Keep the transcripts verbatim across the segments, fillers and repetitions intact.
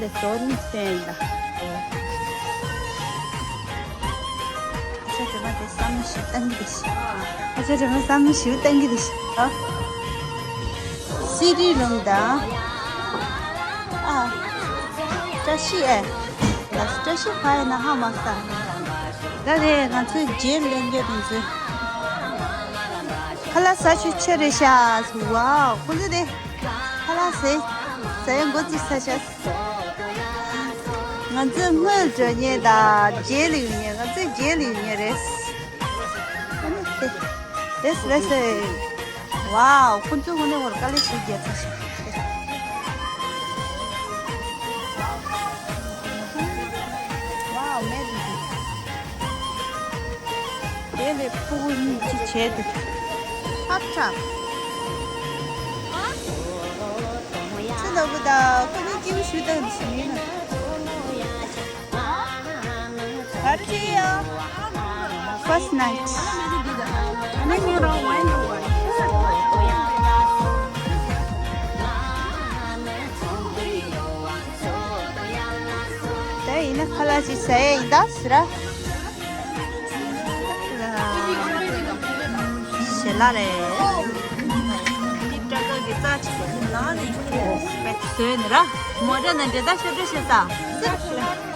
དེ་ཚོ་གཉིས་བསྟན་ཡིན་ད། ཨ་ཅག་དྲི་མ་དེ་བསམ་བློ་ཞིག་བཏང་གི་རེད་ཤག་ཨ་ཅག་དྲི་མ་བསམ་བློ་ཞིག་བཏང་གི་རེད་ཤག་ཨ། སི་ཌི་རུམ་དང་། ཨ། བཀྲ་ཤིས་ཨེ། ལགས་བཀྲ་ཤིས་ཕ་ཡི་ན་ཧ་མ་ས། ད་དེ་ང་ཚོའི་རྗེས་ལེན་རྒྱུ་དེ་ཚོའི། ཁ་ལག་ཟ་ཆུ་ཆེ་རེད་ཤག་ཝའོ། ཁོ་ཚོ་དེ། ཁ་ལག་ཟས། ཟས་འགོ་ཚུགས་ས་ཤག་ང་ཚོས་སྔོན་འགྲོ་མཁན་དང་རྗེས་ལ་ཡོང་མཁན། ང་ཚོས་རྗེས་ལ་ཡོང་མཁན་རེད། ཨ་ནི་དེ། དེ་སི་རེད་ཟེར། ཝའོ། ཁོ་ཚོས་དངོས་གནས་ཁོར་དཀའ་ལས་ཞིག་རྒྱག་ཚར་ཤག་ཝའོ། མེད་འདུག་དེ་ལས་ཕྲུ་གུ་གཉིས་ཅིག་བྱས་ཏེ། ཧབ་ཆ། ཚེ་ལྟ་བུ་དང་ཁོ་གཉིས་སྐྱིད་པོ་ཞུ་སྟངས་ཞུ་ཡིན་ན། Party, uh, first night. ད་ཡིན་ན་ཁ་ལག་ཅིག་ཟ་ཡས་ཡིན་ད་ཟེར། ཞལ་ལག་རེད། འདི་སྐྲ་དཀར་གྱི་རྩ་ཆེ་བ་ནང་ནས་བཟོས་ནི་ར། མོ་ཊ་ནང་འདྲེ་ད་ཤ་འདྲེ་བྱེད་ས།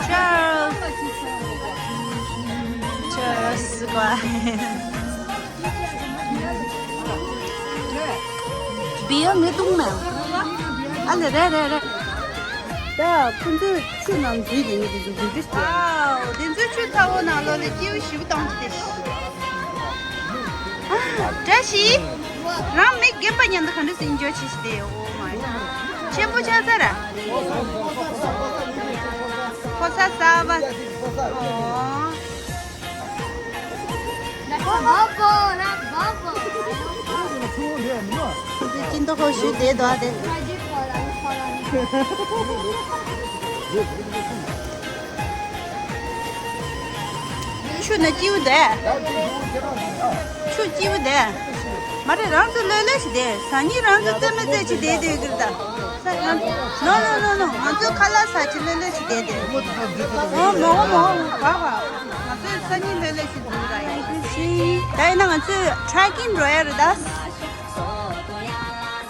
Cheers. Cheers. བི་ཡར་མི་འཐུང་མེད། ཨ་ལེ་རེད་རེད་རེད། ད་ཁོ་ཚོས་ཆུ་ནང་འཛུལ་དེ་ནི་དེ་ཚོ་འཛུལ་དུས། ཨའོ། དེ་ཚོས་ཆུ་ཚ་བོ་ནང་ལོགས་ལ་སྐྱིད་པོ་ཞེ་པོ་བཏང་གི་དེ། བཀྲ་ཤིས། རང་མི་རྒན་པ་མཉམ་དུ་ག་འདྲ་སེ་ཨེན་ཇོ་བྱེད་ཤི་དེ། Oh my god. ཆེན་པོ་ཆགས་ཚར་ར། ཕོ་གསར་གསར་པ། ཨོ། That's Bobo, that's Bobo. ཅི་འདུག་ཧོ་ཞུ་བསྡད་འདུག་ཨ་དེ། ཆུ་ནི་སྐྱིད་པོ་འདུག་ཆུ་སྐྱིད་པོ་འདུག་མ་རེད། རང་ཚོ་ལྷོད་ལྷོད་ཞིག་བསྡད། སང་ཉིན་རང་ཚོ་རྩེད་མོ་རྩེ་ཞིག་བསྡད་སྡོད་ཀྱི་རེད་ད། No, no, no, no. ང་ཚོ་ཁ་ལག་ཟ་ཅིག་ལྷོད་ལྷོད་ཞིག་བསྡད་དེ། ཨོ་མོ་མོ་བ་བ། ང་ཚོ་སང་ཉིན་ལྷོད་ལྷོད་ཞིག་འདུག་ར་ཡིན། ད་ཡིན་ན་ང་ཚོས་ཊྲེ་ཀིང་འགྲོ་ཡ་རེད་ད།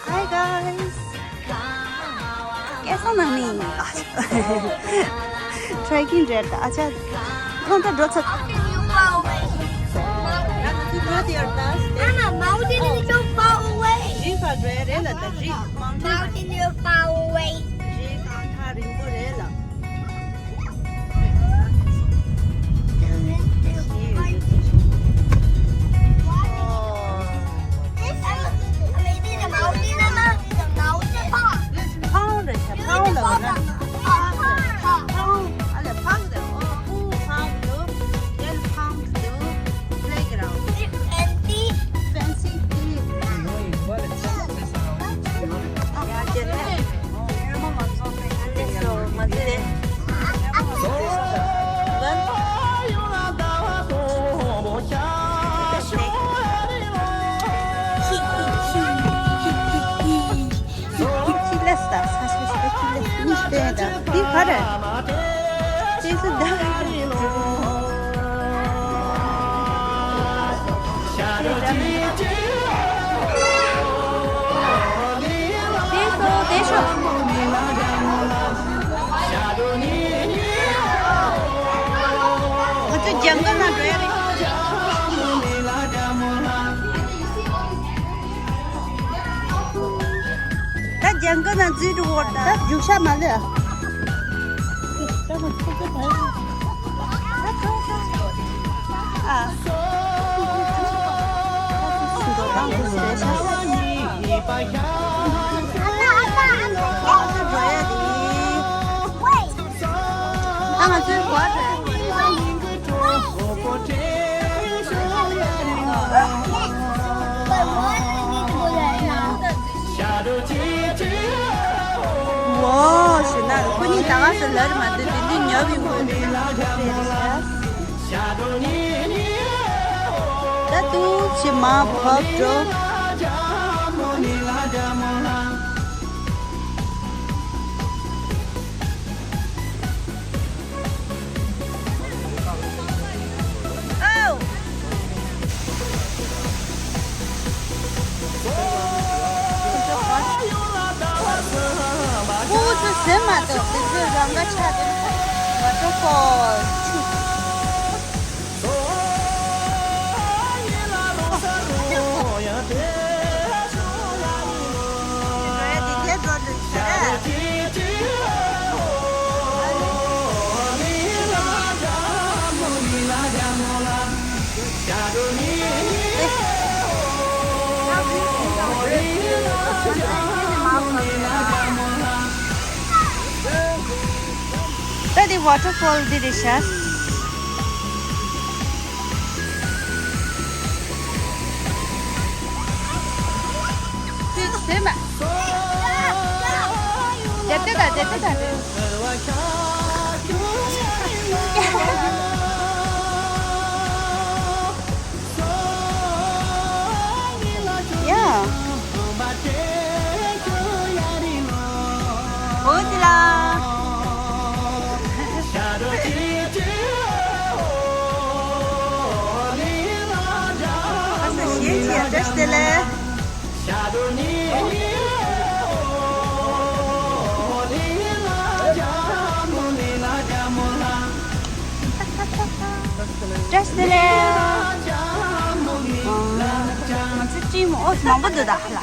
Hi guys. སྐལ་བཟང་ནང་མི་ཡིན། ཊྲེ་ཀིང་རེད་ད། ཨ་ཅག་ཁོང་ད་འགྲོ་ཚར། Mama, mountain is so far away. རི་ཁ་འགྲོ་ཡ་རེད་ལ་ད། རི། Mountain is so far away. རི་གང་ཐག་རིང་པོ་རེད་ལ། ཕང་རེད་ཤག་ཕང་ལ་བ་ན། ཕང་ཨ་ལེ་ཕང་རེད། ཨོ་ཕང་འདུག་ཡན་ཕང་འདུག Playground. Fancy. Fancy. ང་ཚོ་ལྗང་ཁུ་ནང་འགྲོ་ཡ་རེད། ད་ལྗང་ཁུ་ནང་འཛུལ་འགྲོ་བར་ད་རྒྱུག་ཤ་མ་ལས། ཨ། འགྲོ་སྟངས་དེ་ཟེར་ཤག་འགྲོ་ཡ་དེ། ད་ང་ཚོའི་གོ་འགྲོ་ཡ། ཝོ་ཞེ་ན་ཁོ་གཉིས་ད་ག་སེ་ལར་མ་འདུག་དེ་འདྲའི་ཉོབ་ཡོང་གི་འདུག་ད་དུང་ཕྱི་མ་བབས་འགྲོ། ཚོས་ཟིན་མ་ཐུབ། དེ་ཚོས་རང་དགའ་ཆགས་འདུག་ཝ་ཊར་ཕོལ་ཆུ། ད་འདི་ཝ་ཊར་ཕོལ་འདི་རེད་ཤག་ཟེར་མ། དེ་ལྟ་ག་དེ་ལྟ་ག་ཡ། འོ་དེ་ལ། ཨ་ས་ཞེས་ཀྱི་བཀྲ་ཤིས་བདེ་ལེགས། བཀྲ་ཤིས་བདེ་ལེགས། ང་ཚོ་ཅི་མོ་ཨོ་མང་པོ་འདུག་ད་ལ།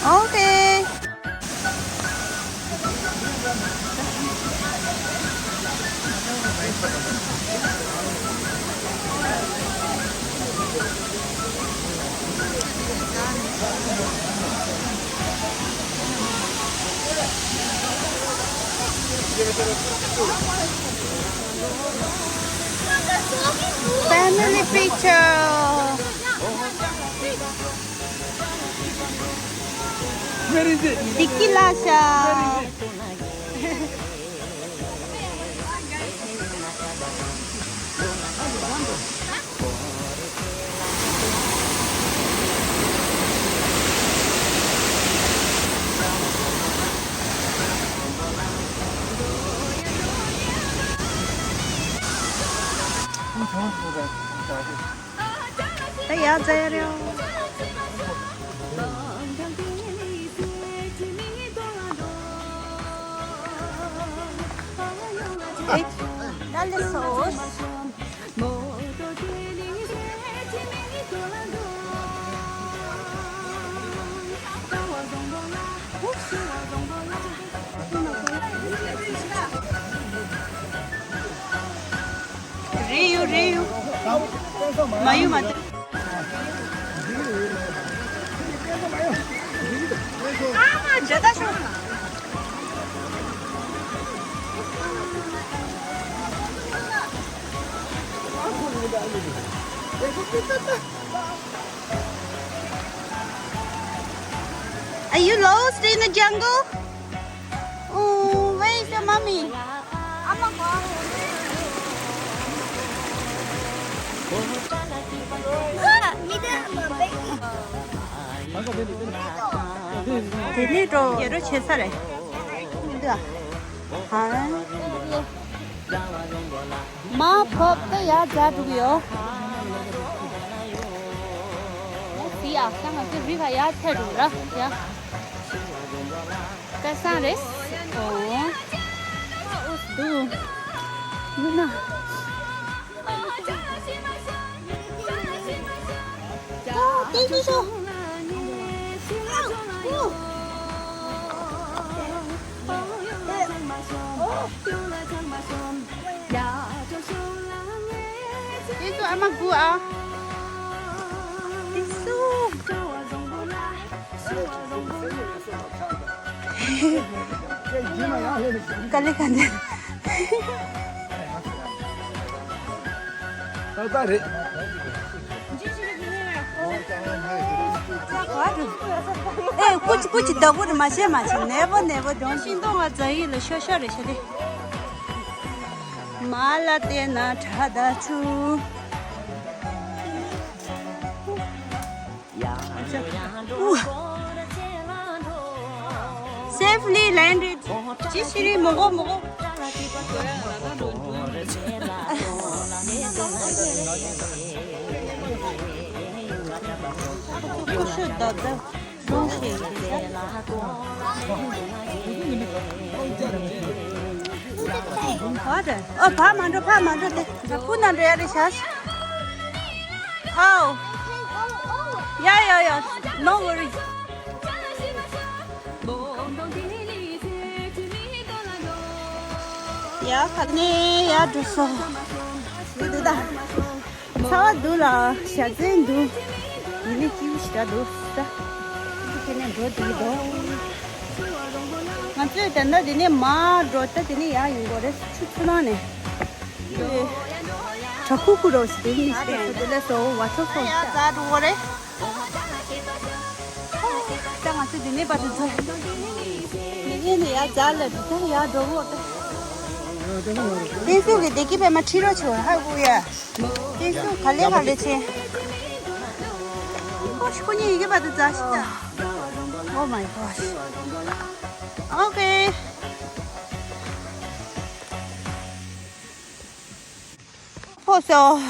Okay. Family picture. Where is it? Diki Lasha. ད་ཡར་འཛེག་རེད། ཨེ། ད་ལེ་སོ། རེད་ཡོད་རེད་ཡོད། མ་ཡོད་མ་ཏེ། ཨ་མ་ཇ་ད་ཤོག Are you lost in the jungle? Oh, where is your mommy? དེ་ནས་འགྲོ་ཡ་རོ་བྱེད་ས་རེད། མི་འདུག་ཨ། ཧ། མ་བབ་ད་ཡར་འཛེག་འགྲོ་གི་ཡོད། ཡ་སི་ཡ་ཤ་ང་ཚོ་རི་ཁ་ཡར་ཐལ་འགྲོ་ར་ཡ། སྐལ་བཟང་རེད། ཨོ། ཨོ་སི་འདུག་མི་ན། ཨོ་སྐད་ཅིག་ཤོག་དེ་ཚོ་ཨ་མ་སྒུག་ཨ། དེ་ཚོ། དཀའ་ལས་ཁག་འདི། ཏག་ཏག་རེད། ཨེ། ཀུ་ཅི་ཀུ་ཅི་བདག་པོ་རེད། མ་བྱེད་མ་བྱེད། ནད་པོ་ནད་པོ་སྒྲུང་ཤིང་སྡོང་བ་རྫ་ཡིག་ལ་ཤོ་ཤོ་རེད་ཤ་དེ། མ་ལ་བལྟས་ན་གྲ་ད་ཆུ། Safely landed. ཅི་ཕྱིར་མོ་གོ་མོ་གོ། ཨོ་ཕར་མ་འགྲོ། ཕར་མ་འགྲོ། དེ་ཕུ་ན་འགྲོ་ཡ་རེད་ཤག་ཨོ། ཡ་ཡ་ཡ། No worries. ཡ་ཁ་ནས་ཡར་འགྲོ་སོང་། འདི་འདུག་ད། ཚ་བ་འདུག་ལ་ཞག་རྩེན་འདུག་ཡིན་ནའི་སྐྱིད་པོ་ཞེ་དྲག་འདུག་ད། ཁྱེད་ནས་འགྲོ་འདུག་འདུག་ང་ཚོས་ད་ལྟ་འདི་ནས་མར་འགྲོ། ད་འདི་ནས་ཡར་ཡོང་དགོས་རེད། ཆུ་ཚོད་ནང་ནས། དྲ་ཁུག་ཁུག་རོགས་ཞེས་དེ་ཡིན་ཞེས་དེ་ལས་སོ་ཝ་ཊར་ཕོལ་ཡ་ཛ་འགྲོ་བ་རེད། ད་ང་ཚོ་འདི་ནས་པར་དུ་འཛུལ། མི་ངན་ནི་ཡ་ཛ་ལ་འདི་ད་ཡ་འགྲོ་བོ་ད། ཏན་སུ་གི་བདེ་སྐྱིད་པད་མ་ཁྲི་རོ་ཆེ་བ་ཧ་གོ་ཡ། ཏན་སུ་ག་ལེ་ག་ལེ་ཆེ། ཁོ་ཤི་ཁོ་གཉིས་ཡི་གེ་པར་དུ་འཛུལ་ཤི་ད། Oh my gosh. Okay. ཕོ་སོ།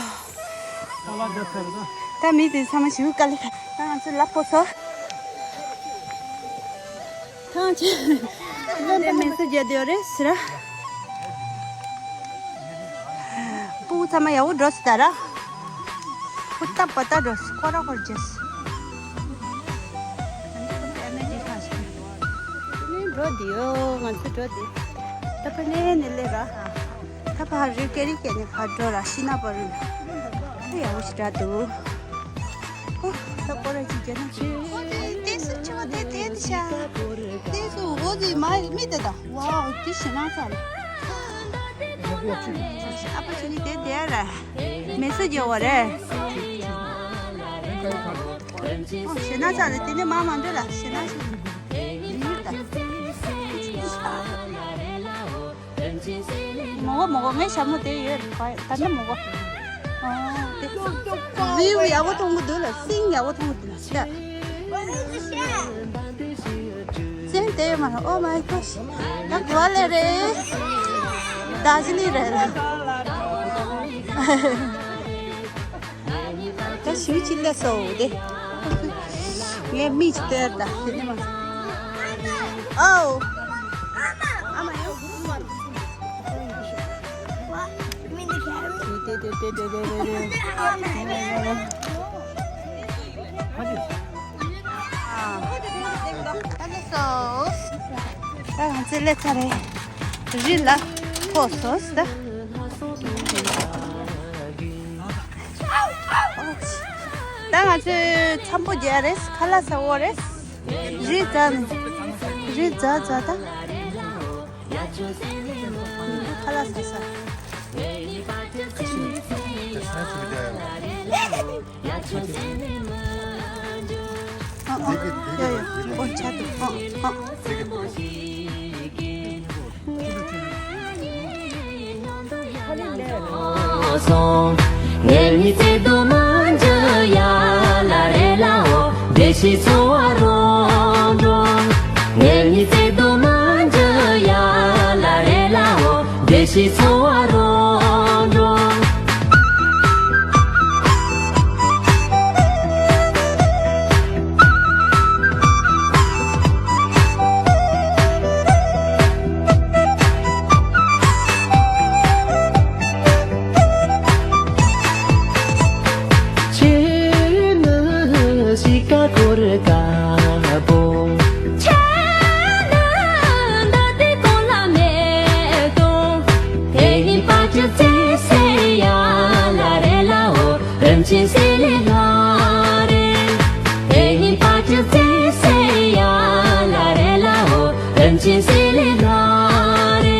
ད་མི་དེ་ཚང་མ་ཞིག་དཀའ་ལས་ཁག་ད་ང་ཚོ་ལ་ཕོ་སོ། ཐང་ཆེ། ལོན་དེ་མེ་སུ་རྒྱལ་དེ་རེད་ཟེར། སྤུ་གུ་ཚང་མ་ཡག་པོ་འགྲོ་སི་ད་ར། ཧུ་ཏ་པ་ཏ་འགྲོ་སི་ཁོ་ར་ཁོར་རྒྱལ་སི། འགྲོ་དེ་ཡོ་ང་ཚོ་འགྲོ་དེ། ད་ཕ་ནས་ནས་ལས་ར། ད་ཕ་རི་ཀེ་རི་ཀེ་ནས་ཕ་འགྲོ་ར་ཤི་ན་པ་རུ། ད་ཡག་པོ་ཞིག་འདྲ་འདུག་ཨོ། ད་སྐོར་ར་ཅིག་རྒྱབ་ན་ཅི། ཏེ་སུ་ཆུ་བ་དེ་དེ་དེ་ཤ། ཏེ་སུ་འོ་ཟི་མ་མི་དེ་དང་། ཝའོ་དེ་ཞེ་ན་ས་ལ། ཨ་ཕ་ཆུ་ནི་དེ་དེ་ར། མེ་སུ་རྒྱལ་བ་རེད། ཨོ་ཞེ་ན་ས་ལ་དེ་ནི་མ་མ་འདྲ་ལ་ཞེ་ན་ས་ལ། མོ་གོ་མོ་གོ་ངའི་ཞྭ་མོ་དེ་ཡོད་རེད། ད་ནི་མོ་གོ། ཨ་དེ། བིའུ་ཡག་པོ་མཐོང་གི་འདུག་ལ། སིང་ཡག་པོ་མཐོང་གི་འདུག་ལ། ཤ། སིང་དེ་ཡོད་མ་རེད། Oh my gosh. ད་གོ་ལེ་རེད། ད་ཅི་ལི་རེད་ལ། ད་ཞུ་ཅི་ལ་སོ་དེ། ངས་མིག་ཅིག་སྟེར་ད་དེ་ནས་མ། ཨའོ། ཨ་མ་ཡོ། དེ་དེ་དེ་དེ་དེ་དེ་དེ། ཨ་ནི་སོ། ད་ང་ཚོ་སླེབས་ཚར་རེད། རི་ལ་ཕོ་སོ་ད། ད་ང་ཚོས་འཚམས་པོ་རྒྱག་རེད། ཁ་ལག་ཟ་འོ་རེད། རི་ཛ་ནི། རི་ཛ་ཛ་ད། ཁ་ལག་ཟ་ས། ཨ་ཨ། ཡ་ཡ། འོ་ཆ་དུ། ཨ་ཨ། སོང་། ངེད་གཉིས་བརྩེ་དུང་མ་འཇུ་ཡ་ལ་རེ་ལའོ། བདེ་སྐྱིད་འཚོ་བ་རོལ་འགྲོ། ངེད་གཉིས་བརྩེ་དུང་མ་འཇུ་ཡ་ལ་རེ་ལའོ། བདེ་སྐྱིད་འཚོ་བ་རོལ་འགྲོ། ཁྱེད་ནི་གཤིས་ཀ་སྐོར་དཀར་པོ། ཁྱེད་ནི་འདི་དུས་གོང་ལ་མེད་དོ། དེ་ཡིན་པ་ཅི་ཚེ་ཟེར་ཡ་ལ་རེ་ལའོ། རིན་ཆེན་སེ་ལེ་ལ་རེ། དེ་ཡིན་པ་ཅི་ཚེ་ཟེར་ཡ་ལ་རེ་ལའོ། རིན་ཆེན་སེ་ལེ་ལ་རེ།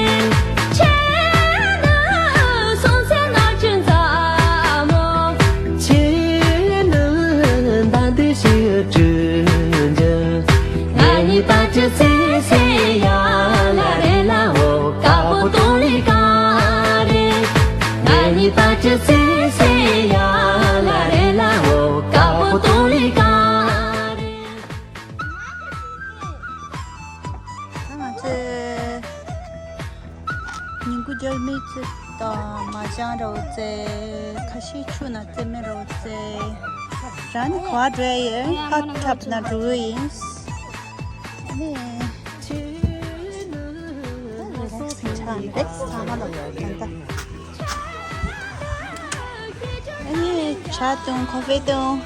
ཁྱེད་ནི་སོང་ཚེ་ན་ཆུ་འཛམ་མོ། ཁྱེད་ནི་ཟླ་འདི་ཞིག་དྲུག་འཇུ། ང་གཉིས་པ་ཅི་ཚེ་ཟེར་ཡ་ལ་རེ་ལའོ། དཀར་པོ་སྟོང་ལི་ཀ་རེ། ང་གཉིས་པ་ཅི་ཚེ་ཟེར་ཡ་ལ་རེ་ལའོ། དཀར་པོ་སྟོང་ལི་ཀ་རེ། ང་ཚོས་ ཉིན་གུང་རྒྱལ་མོའི་རྩེད་དང་མ་ཅང་ར་བོ་རྩེད། ཁ་ཤས་ཆུ་ན་རྩེད་མེད་ར་བོ་རྩེད། རང་ནི་ག་བ་འགྲོ་ཡ་ཡོད། ཧ་ཐབ་ན་འགྲོ་གི་ཡིན། ཨ་ནི། རི་ལེག་སི་ཆགས། རི་ལེག་སི་ཆགས་མ་ལོ་ཡོད་ཀྱང་ད། ཨ་ནི་ཇ་བཏུང་། ཁོ་ཧྥེ་བཏུང་།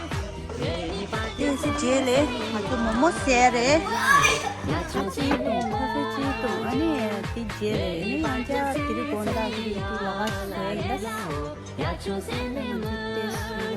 དེ་ཚོ་རྗེས་ལས་ང་ཚོ་མོག་མོག་ཟས་རེད། ཇ་གཅིག་བཏུང་། ཁོ་ཧྥེ་གཅིག་བཏུང་། ཨ་ནི་དེ་རྗེས་ལས་ཨ་ནི་ཡང་བསྐྱར་དེ་རིང་དགོང་དག་གི་དེ་ལོག་ག་བཟོ་ཡ་ཡིན་ད།